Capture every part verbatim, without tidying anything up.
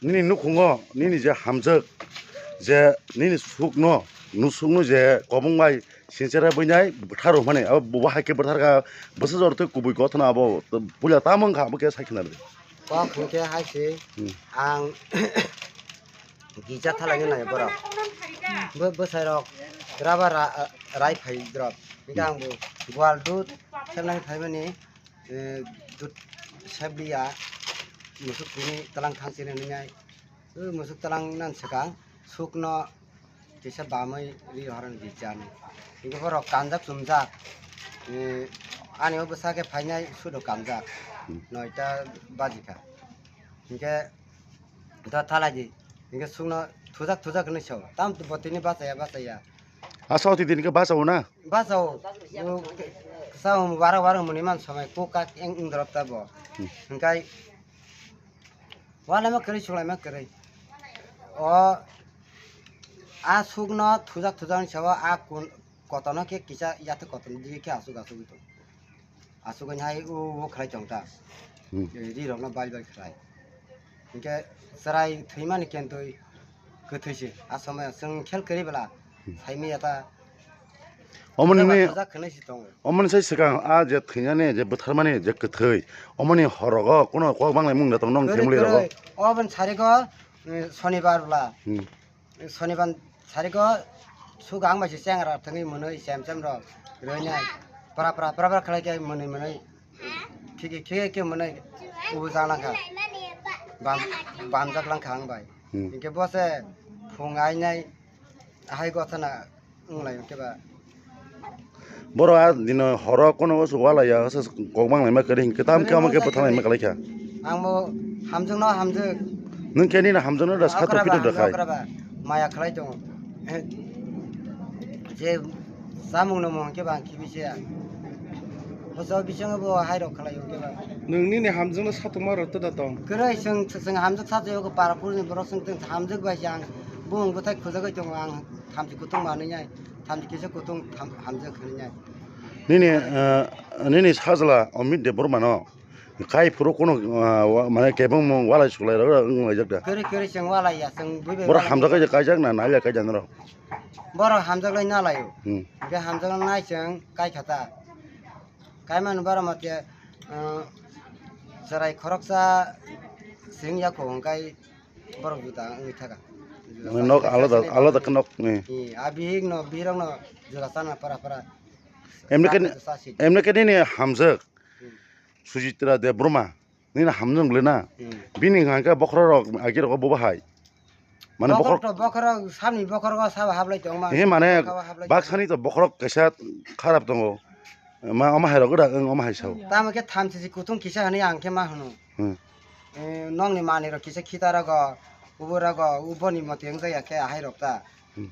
Nini nukhungo nini je hamjak, je nini sukno, nusukno je kobong bai sinchera buinai bwthar rwmani, abo bo hai khe bwthar kha, bwsa jor twi kubui gothana abo puila tamo wngkha, abo khe sai khna rw. Kok hwnkhe hai se Hmm. ang gija thalai nai borok. Bo-, bwsai rok raba ra-, rai phai drop. Hwnkhe ang bo gwal dud selnai phaimani, eh, dud sebliya musuk tini talang thang chini nai. O musuk talang nan swkang sukno kisa bamwi ri horani gijani. Hwnkhe borok kanjak chumjak. Eh, ani o bwsa khe phainai sudo kanjak. Hmm. Noita bajikha. Hwnkhe do thalai di. Hwnkhe sukno thujak thujak hinwi sao. Tam bo tini bachaya bachaya. Asa oti din khe bachao na? Bachao. O, sao waro waro muni man somai kuk kak eng eng drop ta bo. Hmm. Hwnkhe Walaima kwrwi, sulaima kwrwi. O, a sukno thujak thujak ni sabo a kun-, kotorno khe kisa yathek kotorno digi khe asuk asugwi tong. Asugwi hai o, o khlai tong ta. Hmm. Rirokno bal bal khlai. Hinkhe chwrai thwimani kentwi kwthwi se. A somoyo chwng khel kwrwi bwla Hmm. Saimanya ta. Omoni Kwchak ni, kwchak khenai si tongo. Omoni sai swkang a je thwinani je bwtharmani je kwthwi, omoni horogo kuno kok banglai mung da tong nong Kwrwi, family rogo. Kwrwi. Oboni sarigo, eh, sonibar bwla. Hmm. Sonibar sarigo sugang bai se chengra thangwi mwnwi sem sem rok rwinai. Pra pra pra pra khlai khe mwnwi mwnwi. Khiki khiki khe mwnwi ubu jang langkha. Bam, bamjak langkha ang bai. Hmm. Hinkhe bo se phung ainai. Ahai gothana wnglai khe ba. Borok a dino horo kono usu walai ya, usu kok bang laima kwrwi hinkhe tam khe omo khe bwthang laima kwlai kha. Ang bo hamjwk no hamjwk. Nwng khe nini hamjwk no da sathok Okra ba, pito da khai. Okra ba. Maya khlai tongo. Eh, je samung no mung khe ba ang khibi se ya. Bo so bisingo bo hai rok khlai khe ba. Nwng nini hamjwk no sathok ma rok to da tong. Kwrwi chwng, chwng hamjwk sathok yo para puri ni borok chwng, chwng hamjwk bai se ang. Bumung bwthai khujagwi tongo ang, thamchi kutung manwi nai, thamchi kisa kutung tham-, hamjak hwnwi nai. Nini, ah, nini sajla Amit Debbarma no kai phuru kuno, ah, wa-, mane kebengmung walai suklai rok wng laijak da? Kwrwi kwrwi chwng walai ya, chwng bui bai Borok walai hamjak ya. Kaijak na, nai ya kaijak norok? Borok hamjak lai na lai o. Hmm. Hwnkhe hamjak nai chwng kai kha ta. Kai mani borok mate, ah, chwrai khoroksa sing ya kho hwnkhe Borok juda wngwi thaka. Juda Nok chakhe alada, chakhe alada khe nok ni. Ee, a bihik no, bihik rok no juda chana para para. Emne khe, Chakhe juda si. Emne khe nini hamjak. Hmm. Sujitra Debbarma. Nini hamjak le na. Hmm. Bini hwnkha khe bokhorok rok, agi rok bo bahai. Mane bokhorok bokhorok to bokhorok, samni bokhorok sabo hablai tong ma. He mane bokhorok hablai tong. Baksani to bokhorok kaisa kharap tongo. Ma, omo hai rok da, wng omo hai sao. Tamo khe thamchi si kutung kisa hwnwi ang khe ma hwno. Hmm. Eh, nokni manwi rok kisa khita rogo, ubo rogo, uboni mote wng jak ya khe ahai rok ta. Hmm.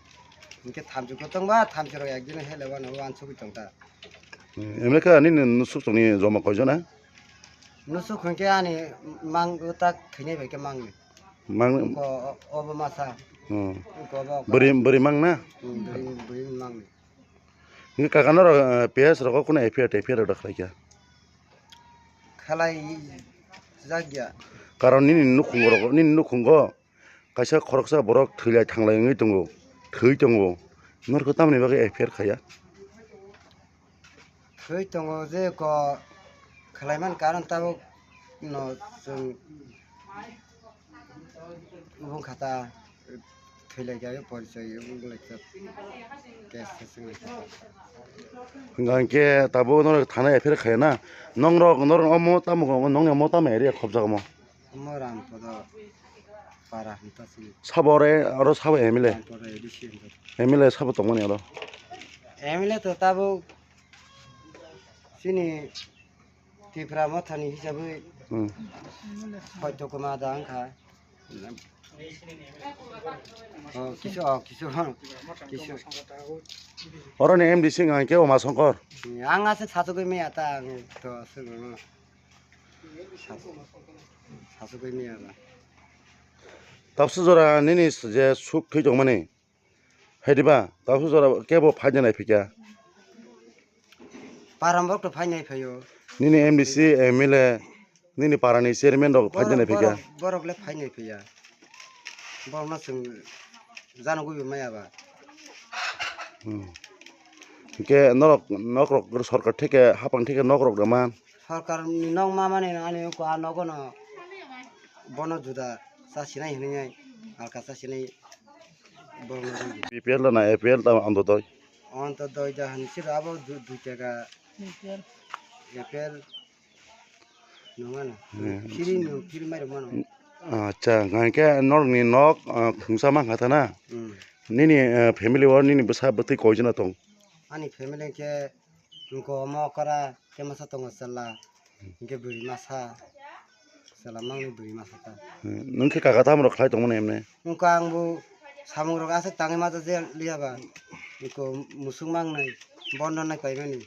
Hinkhe thamchi kutung ba, thamchi rok ekdin hele wano wansugwi tong ta. Hmm, emne khe ani nusuk tongni joma koijon na? Nusuk hinkhe ani mang tak thwinai bai khe mangni. Mang Ko obo masa. Hmm. Ko obo. Bwrwi, bwrwi mang na? Hmm, bwrwi, bwrwi mangni. Hinkhe kaka norok, eh, P S rogo kuno F I R, F I R rok da khlai kha? Khlai jak ya. Karon nini nukhung rok, nini nukhungo kaisa khoroksa borok thwilai thanglai wngwi tongo, thwi tongo. Norokhe tamoni bagwi F I R khaiya? Thwi tongo je ko khlaiman karon tabuk no chwng Bung khata thwilaikha, porichoi wnglaikha, case se swnglaikha. Hwnkha hinkhe tabuk norok thana F I R khaiya na? Nongrok, norok omo tamo, nongni omo tamo area khopjak omo? Omo Rampodo para hinta sini. Sabo ore, oro sabo M L A? Rampodo A D C hinta. M L A sabo tongmani oro? M L A to tabuk chini Tipra Mothani hisabwi Hmm. Hoito Kumar da wngkha. Oh, kisu, oh, kisu, kisu. Oroni M D C wngkha khe Uma Shankar. Ang aswk sachugwi maya ta, ang to aswk no. Sachugwi maya ba. Tabuksa jora nini je suk thwi tongmani. Hai diba, tabuksa jora kebo phaina nai phikya. Param borok to phaina nai phaio. Nini M D C, M L A, nini parani chairman rok phai Borok, nai phikha? Borok, borok le phai nai phiya. Borok no chwng jano gwi maya ba. Hmm. Hwnkhe norok, nok rok sorkar theke, hapang theke nok rok rwma? Sorkar ni nok ma mani ani ko a nogo no bono juda chasinai hinwi alka chasinai borok no rwdi. B P L da na A P L da Antodoi? Antodoi da hinwi siro abo du-, dui taka. A P L. Nung ano. Hmm. Free nung, free mai rok mano. Acha, hwnkhe norokni nok, ah, khungsa mankha ta na? Hmm. Nini, ah, family o nini bwsa bwtwi koijona tong? Ani family khe wngkha omo okra, khe masa tongo chwla, hwnkhe bwrwi masa, chwla mangni bwrwi masa ta. Hmm, nwng khe kaka tamo rok khlai tongmani emne? Wngkha ang bo samung rok aswk tangwi ma je liya ba. Eko musuk mang nai bondo nai paimani.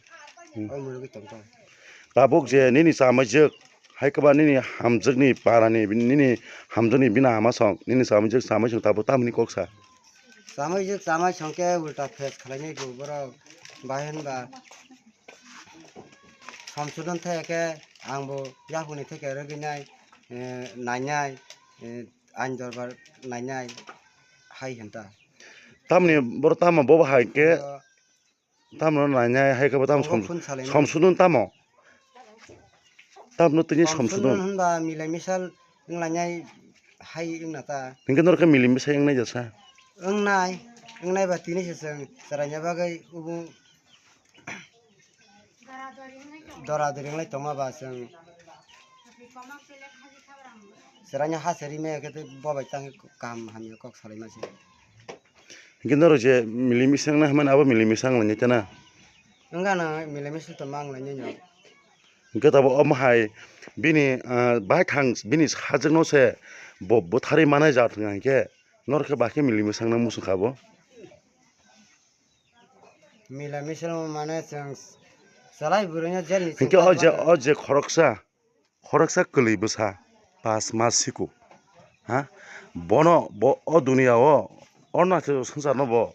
Hmm. O murugwi tongkha. Tabuk je nini chamai jwk hai kwba nini hamjwkni parani nini hamjwkni bini ama song nini chamai jwk chamai song tabuk tamni kok sa. Chamai jwk chamai song khe ulta phes khlainai bo borok bai hinba. Samsudon thaya khe ang bo yakuni theke rwgwi nai, eh, nainai, eh, ain dorbar nainai hai hinta. Tamni boro tamo bobo hai khe, o, tamno nainai hai khe bo tamo obo som-, phun salainai. Somsudon tamo? Tamno tini somsudon. Somsudon hinba milai misal wnglainai hai wngna ta. Hinkhe norokhe milai misal wngnai jasa? Wngnai, wngnai ba tini se chwng chwraina bagwi ubu Dora dori wngwi tongma ba chwng chwraino ha se rimaya khe tei bo bai tang kaham hamya kok salaima se. Hinkhe norok je milai misal wngnai hinmani abo milai misal wnglainai ta na? Wngkha no milai misal tongma wnglainai no. Hinkhe tabuk omo hai bini, ah, baithang bini sajwkno se bo bwtharwi manai jat wngkha hinkhe norok khe bahai khe milai misal wngna muchung kha bo. Mila misil mane chwng chwlai bwrwino jel ni. Hinkhe o je, o je khoroksa, khoroksa kwlwi bwsa pas mas siku. Ha? Bono bo o duniya o, o naithok swngcharno bo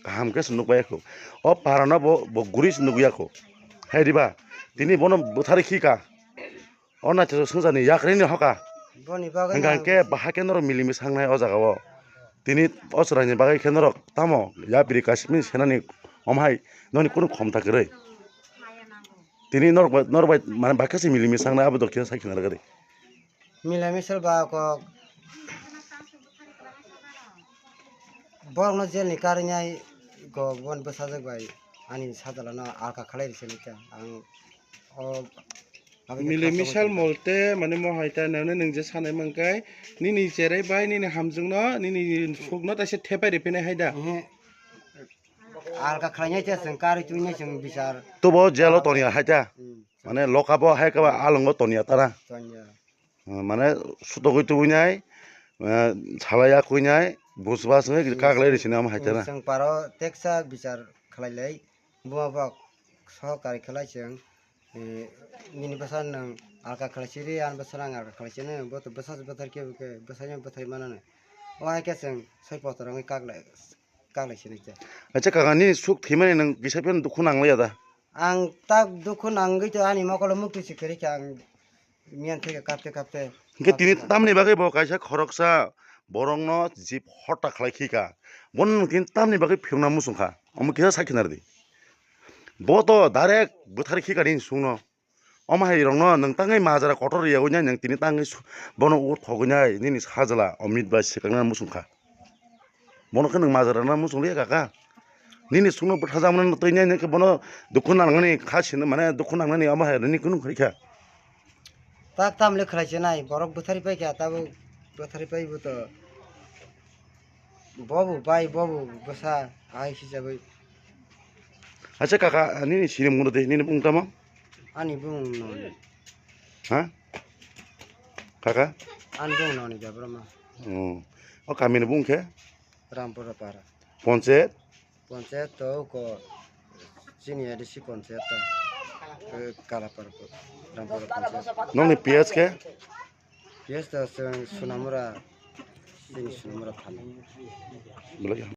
kaham khe se nukbai kho. O parano bo, bo guri se nukya kho. Hai diba? Tini bono bwtharwi khika. O naithok swngcharni yakrwini hoka. Boni bagwi hwnkha no khe bahai khe norok milimi sangnai o jaga o. Tini o chwraini bagwi khe norok tamo yapri kasimini senani omo hai noni kunu khomta kwrwi. Tini norok bai, norok bai mane bahai khe se milimi sangnai abo dokhe sai khna rwgwi. Milimi sal ba kok. Borokno jelni karwi nai go bon bwsajwk bai ani sajwlano alka khlai rwsani kha ang o. Mile misal molte mane mo hai ta nang nang je sanai mangkai nini cherai bai nini hamjwkno nini sukno taisa thepai riphinai hai da. Ehe. Alka khlainai se chwng karwi twi nai chwng bichar. Tubo jelo toniya hai ta. Hmm. Mane lokabo hai kaba alongo toniya tara. Toniya. Mane sutogwi tubui nai, eh, salai yakhwui nai, bus bus wngwi kaklai rwsini omo hai tara. Chwng paro teksa bichar khlai lai, buma bok sohokari khlai chwng, eh, nini bwsa nwng alka khlai siri, ani bwsa nwng alka khlai sini, bo to bwsa bwthar khe bwkhe bwsaino bwthai manani. O hai khe chwng soi potor wngwi kaklai, kaklai sini khe. Acha kaka, nini suk thwimani nwng kisa phano dukhu nang liya da? Ang tak dukhu nangwi to ani mokolo muktwi se kwrwi kha ang. Miyan theke kapte kapte. Hingke tini tamni bagwi bo kaisa khoroksa borokno jib hotta khlai khika. Bono nwng tini tamni bagwi phiyokna muchung kha. Omo kisa sakhi nardi. Bo to direct bwthar khika ni sungno. Omo hai rokno nwng tangwi majra kotor riyagwi nai nwng tini tangwi su-, bono o thogwi nai nini sajla Omit bai swkangna muchung kha. Bono khe nwng majra rwna muchung liya kaka. Nini sukno bwthajakmani twi nai nini khe bono dukhu nangnani kha sini mane dukhu nangnani omo hai nini kunu khlai kha. Tak tam le khlai se nai borok bwthari pai kha tabuk bwthari pai bo to bobo bai bobo bwsa hai hisabwi. Acha kaka nini sini mungno de nini bung tamo? Ani bung no. Ha? Kaka? Ani bung no ni jabrama. Oh. O kamini bung khe? Rampura para. Ponchayat? Ponchayat to ko chini A D C ponchayat to. Eh, Kalapara ko. Rampura ponchayat. Nongni P S khe? P S to chwng Sunamura. Chini Sunamura thani. Belai.